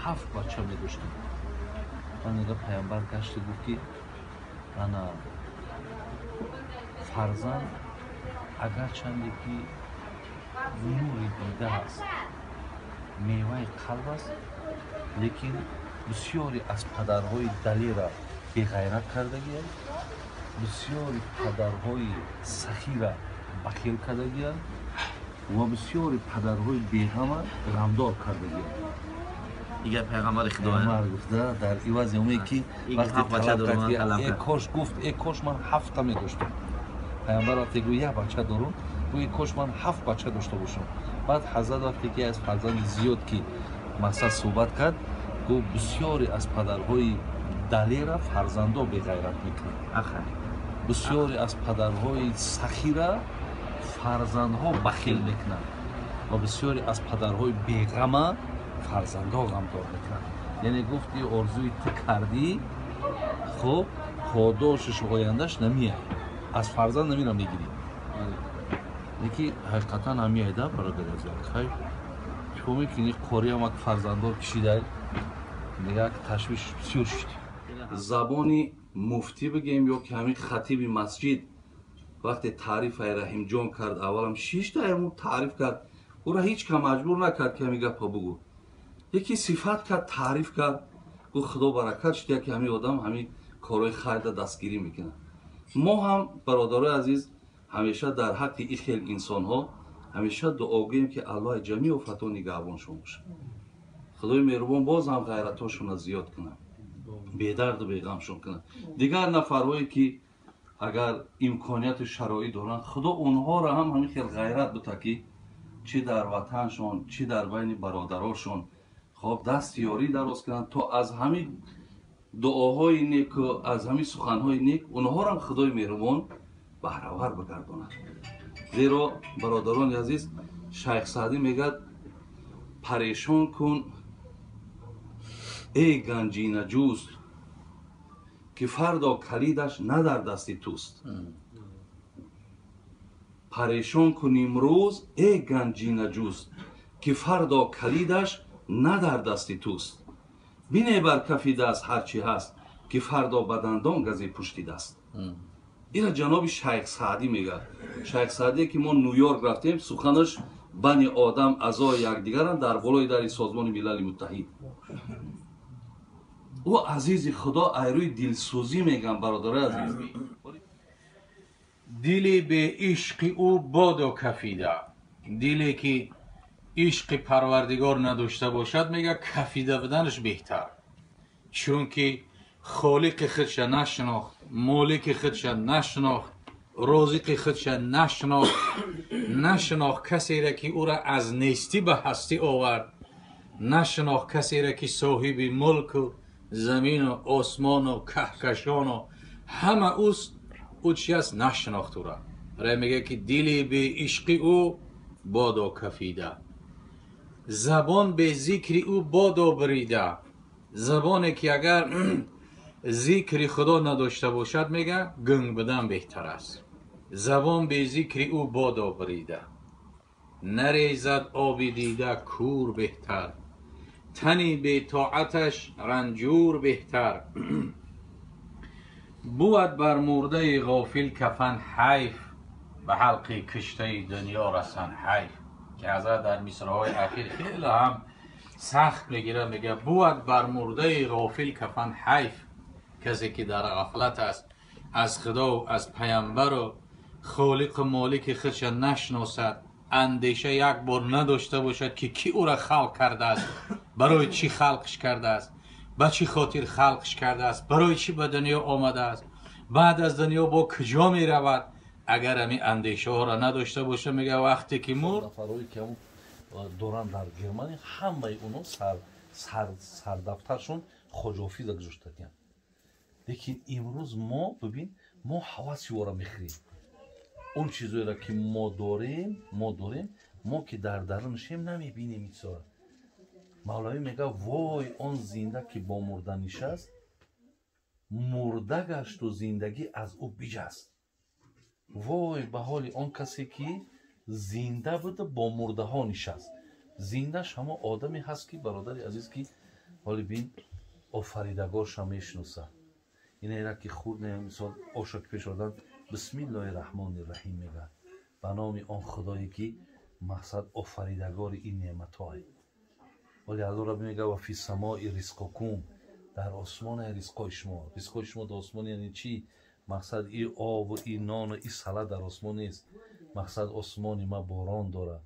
Ҳафт бача медоштем. Ман пайғамбар гашти гуфт ки ана фарзанд агарчанде ки нури дида аст, меваи қалб аст, лекин бисёре аз падарҳои далера беғайрат кардагианд, бисёри падарҳои сахира бахил кардагианд ва бисёри падарҳои беғама ғамдор кардагианд. Дигар пайғамбари Худо гуфта дар ивази оме ки вақте талаб кард ки э кош, гуфт э кош ман ҳафта медоштам. Пайғамбар вақте гӯ як бача дорум, гӯ э кош ман ҳафт бача дошта бошам. Баъд ҳазрат вақте ки аз фарзанди зиёд ки мақсад суҳбат кард, гуфт бисёре аз падарҳои далера фарзандо беғайрат мекунанд, бисёре аз падарҳои сахира фарзандҳо бахил мекунанд ва бисёре аз падарҳои беғама фарзандҳо ғамдор мекунанд. Яъне гуфт и орзуи ту кардӣ, хуб подошаш ояндаш намеяд, аз фарзанд намира мегирӣ. Леки ҳақиқатан ҳамияйда бародари азиз, хай чикор мекунӣ? Қориам як фарзанддор кишидай, дигар ташвиш бисёр шуд. Забони муфтӣ бигем ё ки ҳамин хатиби масҷид вақте таърифаи Раҳимҷон кард, аввалам шишта ҳамун таъриф кард, ӯра ҳеҷ кам маҷбур накард ки ҳамин гапа бугӯ. Яке сифат кард, таъриф кард, гуфт Худо баракат шуд, ки ҳамин одам ҳамин корҳои хайрда дастгирӣ мекунад. Мо ҳам бародарои азиз ҳамеша дар ҳаққи ин хел инсонҳо ҳамеша дуогӯем ки Аллоҳ ҷамеъ офатҳо нигаҳбоншон бошад, Худои меҳрубон боз ҳам ғайратҳошонро зиёд кунад, бедарду беғамшон кунад. Дигар нафарҳое ки агар имконияту шароит доранд, Худо онҳоро ҳам ҳамин хел ғайрат бута ки чӣ дар ватаншон, чӣ дар байни бародарошон хоб даст ёрӣ дароз кунанд, то аз ҳамин дуоҳои неку аз ҳамин суханҳои нек онҳоро ҳам Худои меҳрубон баҳравар бигардонад. Зеро бародарони азиз, Шайх Саъдӣ мегӯяд: парешон кун эй ганҷинаҷӯст, ки фардо калидаш на дар дасти туст. Парешон кун имрӯз эй ганҷинаҷӯст, ки фардо калидаш на дар дасти туст. Бине бар кафи даст ҳар чӣ ҳаст, ки фардо ба дандон гази пушти даст. Ина ҷаноби Шайх Саъдӣ мегӯяд. Шайх Саъдие ки мо Ню-Йорк рафтем, суханаш бани одам аъзои якдигаранд дар болои дари Созмони Милали Муттаҳид. Ӯ азизи Худо айрӯи дилсӯзӣ мегӯям, бародарои азиз. Дили беишқи ӯ бодо кафида. Диле ки ишқи Парвардигор надошта бошад, мега кафида буданаш беҳтар, чунки холиқи худша нашинохт, молики худша нашинохт, розиқи худша нашинохт, нашинохт касеро ки ӯро аз нестӣ ба ҳастӣ овард, нашинохт касеро ки соҳиби мулку замину осмону каҳкашону ҳама ӯст, ӯ чи аст нашинохт ӯро. Барои мегӯяд ки дили беишқи ӯ бодо кафида, забон бе зикри ӯ бодо бирида. Забоне ки агар зикри Худо надошта бошад, мега гунг будан беҳтар аст. Забон бе зикри ӯ бодо бирида, нарезад оби дида кур беҳтар, тани бетоаташ ранҷур беҳтар. Бувад бар мурдаи ғофил кафан ҳайф, ба ҳалқи киштаи дунё расан ҳайф. Ки ҳазрат дар мисраҳои ахир хеле ҳам сахт мегирад, мегӯяд бувад бар мурдаи ғофил кафан ҳайф. Касе ки дар ғафлат аст, аз Худо, аз паямбару холиқу молики худша нашиносад, андеша як бор надошта бошад ки кӣ ӯро халқ кардааст, барои чӣ халқш кардааст, ба чӣ хотир халқш кардааст, барои чӣ ба дунё омадааст, баъд аз дунё бо куҷо меравад. Агар ҳамин андешаҳоро надошта бошад, мегӯяд вақте ки мурд. Нафарое ки доранд дар Германия, ҳамаи онҳо сардафтаршон Хоҷофиза гузоштагиянд. Лекин имрӯз мо бибин, мо ҳаваси ӯро мехӯрем. Он чизоеро ки мо дорем, мо ки дар дарунашем намебинем ин чизоро. Мавлавӣ мегӯяд вой он зинда ки бо мурда нишаст, мурда гашту зиндагӣ аз ӯ биҷаст. Вой ба ҳоли он касе ки Зинда буда бо мурдаҳо нишаст. Зиндаш ҳамо одаме ҳаст ки, бародари азиз, ки ҳоли бин офаридагорша мешиносад. Инера ки хурд, мисол оша ки пеш ордан, бисмиллоҳи раҳмони раҳим мегӯяд, ба номи он худое ки мақсад офаридагори ин неъматҳое. Вале Аллоҳ рабби мегӯяд: ва фи самои ризқукум, дар осмоне ризқои шумо. Ризқои шумо дар осмон яъне чӣ? Мақсад и обу и нону и салат дар осмон нест. Мақсад осмони ма борон дорад,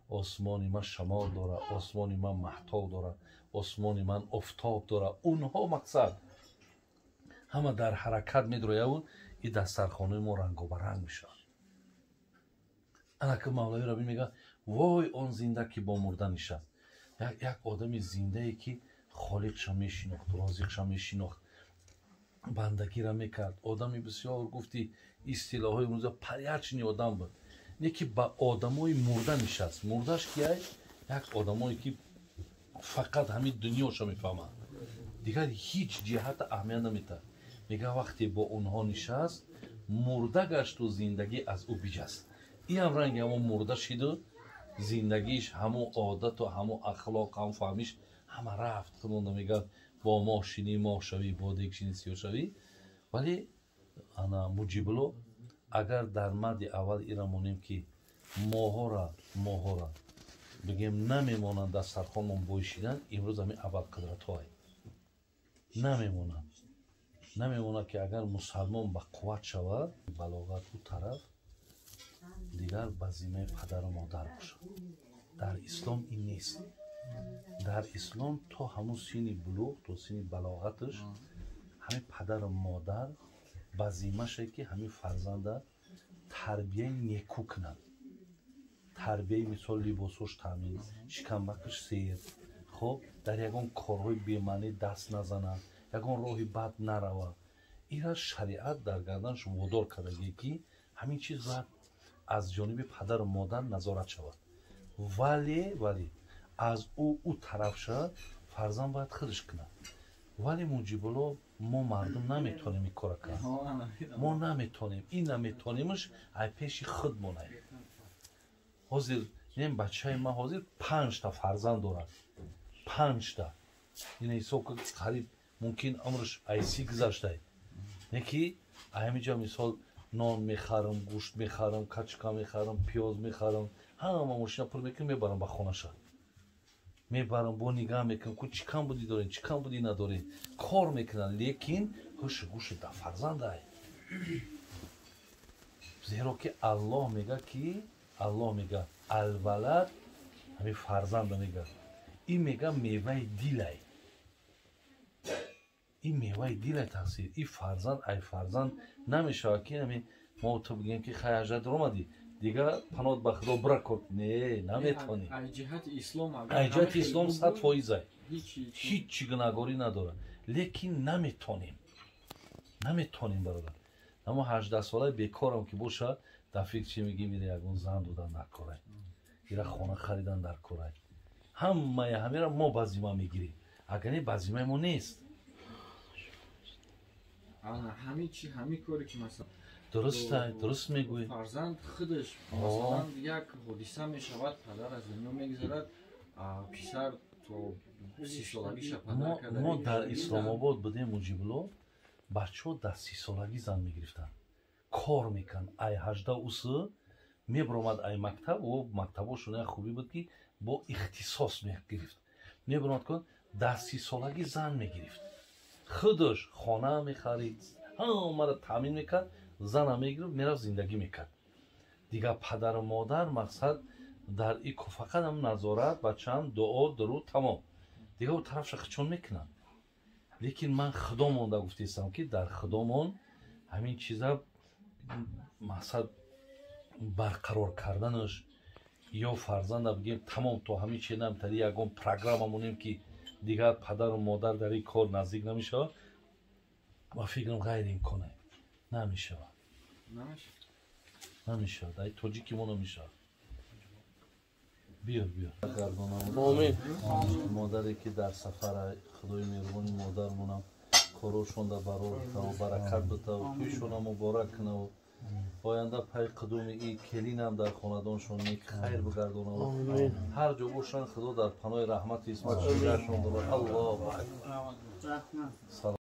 осмони ман шамол дорад, осмони ман маҳтоб дорад, осмони ман офтоб дорад. Онҳо мақсад ҳама дар ҳаракат медрояву и дастархонаи мо рангобаранг мешавад. Анаки Мавлави Раби мегӯяд: вой он зинда ки бо мурда нишаст. Як одами зиндае ки холиқша мешинохт, розиқша мешинохт, бандагира мекард. Одами бисёр, гуфти истилоҳои имрӯза, порядочный одам буд, не ки ба одамои мурда нишаст. Мурдаш кияй? Як одамое ки фақат ҳамин дунёша мефаҳманд, дигар ҳеҷ ҷиҳата аҳамият наметаҳад. Мега вақте бо онҳо нишаст, мурда гашту зиндагӣ аз ӯ биҷаст. Иам ранги ҳамо мурда шиду зиндагиш, ҳамо одату ҳамо ахлоқ, ҳамо фаҳмиш ҳама рафт. Худонда мегӯяд: бо моҳ шинӣ моҳ шавӣ, бо дег шинӣ сиёҳ шавӣ. Вале ана Муҷибло, агар дар марди аввал ира монем ки моҳора бигем намемонанд дастархонмон боишидан, имрӯз ҳамин абарқудратҳое намемонанд. Намемонад ки агар мусалмон ба қувват шавад, балоғат ӯ тараф дигар ба зиммаи падару модар бошад. Дар ислом ин нест. Дар ислом то ҳамун синни булуғ, то синни балоғаташ ҳамин падару модар ба зиммаше ки ҳамин фарзанда тарбияи неку кунад. Тарбияи мисол либосош таъмин, шикамбакаш сер, хоб дар ягон корҳои бемаънӣ даст назанад, ягон роҳи бад нарава. Ира шариат дар гарданаш водор кардагие ки ҳамин чиз бояд аз ҷониби падару модар назорат шавад. Вале аз ӯ тараф шавад, фарзанд бояд худаш кунад. Вале Муҷибулло, мо мардум наметонем ин кора кард. Мо наметонем, ин наметонемш ай пеши худ монаем. Ҳозир ин бачаи ман ҳозир 5 фарзанд дорад. 5. Ин ҳисоб ки қариб мумкин умрш ай 30 гузаштай. Не ки ҳаминҷа мисол нон мехарам, гӯшт мехарам, качка мехарам, пиёз мехарам, ҳама мошина пур мекунам, мебарам ба хонаша. Мебарам, бо нигаҳ мекунам, ку чӣ кам буди дорем, чӣ кам буди надорем. Кор мекунам, лекин ҳушу гӯши да фарзандай. Зеро ки Аллоҳ мега ки Аллоҳ мега алвалад, ҳамин фарзанда мега. Ин мега меваи дилай. Ин меваи дилай тақсир. Ин фарзанд ай фарзанд намешавад ки ҳамин мо ту бигем ки хай ҳажат омадӣ, дигар паноҳ ба Худо бира кор. Не, наметавонӣ. Ай ҷиҳати ислом, ай ҷиҳати ислом 100% ай. Ҳеҷ чӣ гунаҳгорӣ надорад. Лекин наметонем. Наметонем, бародар. Аммо 18 солаи бекорам ки бошад, дар фикр чӣ мегӣ? Мира ягон зан додан дар корай, ира хона харидан дар корай. Ҳамаи ҳамира мо ба зимма мегирем. Агар не, ба зиммаи мо нест. Ҳамин чи, ҳамин коре ки масалан дуруст, дуруст мегӯӣ. Фарзанд худаш масалан як ҳодиса мешавад, падар аз дунё мегузарад, писар то 30 солагиша падар карда. Мо дар Исломобод будем, Муҷибло, бачаҳо дар 30 солагӣ зан мегирифтанд, кор мекард. Ай 18 усы мебаромад ай мактаб, о мактабошон як хубӣ буд ки бо ихтисос мегирифт. Мебаромад кун, дар 30 солагӣ зан мегирифт. Худаш хона мехарид, ҳамаро таъмин мекард, зана мегирифт, мерафт зиндагӣ мекард. Дигар падару модар мақсад дар и фақат ҳам назорат, бачаам дуо, дуруд, тамом. Дигар ӯ тарафша хичон мекунанд. Лекин ман худо монда гуфтаистам ки дар худомон ҳамин чиза мақсад барқарор карданаш ё фарзанда бигем тамом то ҳамин чи намтари ягон программа монем ки дигар падару модар дар ин кор наздик намешавад, ва фикрам ғайриимконе намешавад. Намешавад. Ай тоҷики мо намешавад. Биёр, биёр. Омин. Модаре ки дар сафара, Худои меҳрубони модармонам корошонда барор кунаву баракат битаву, тӯйшона муборак кунаву. Оянда пай қудуми и келинам дар хонадоншон нек хайр бигардонад. Ҳар ҷо бошанд, Худо дар паноҳи раҳмати исмат шигашон дорад. Аллоҳу акбар.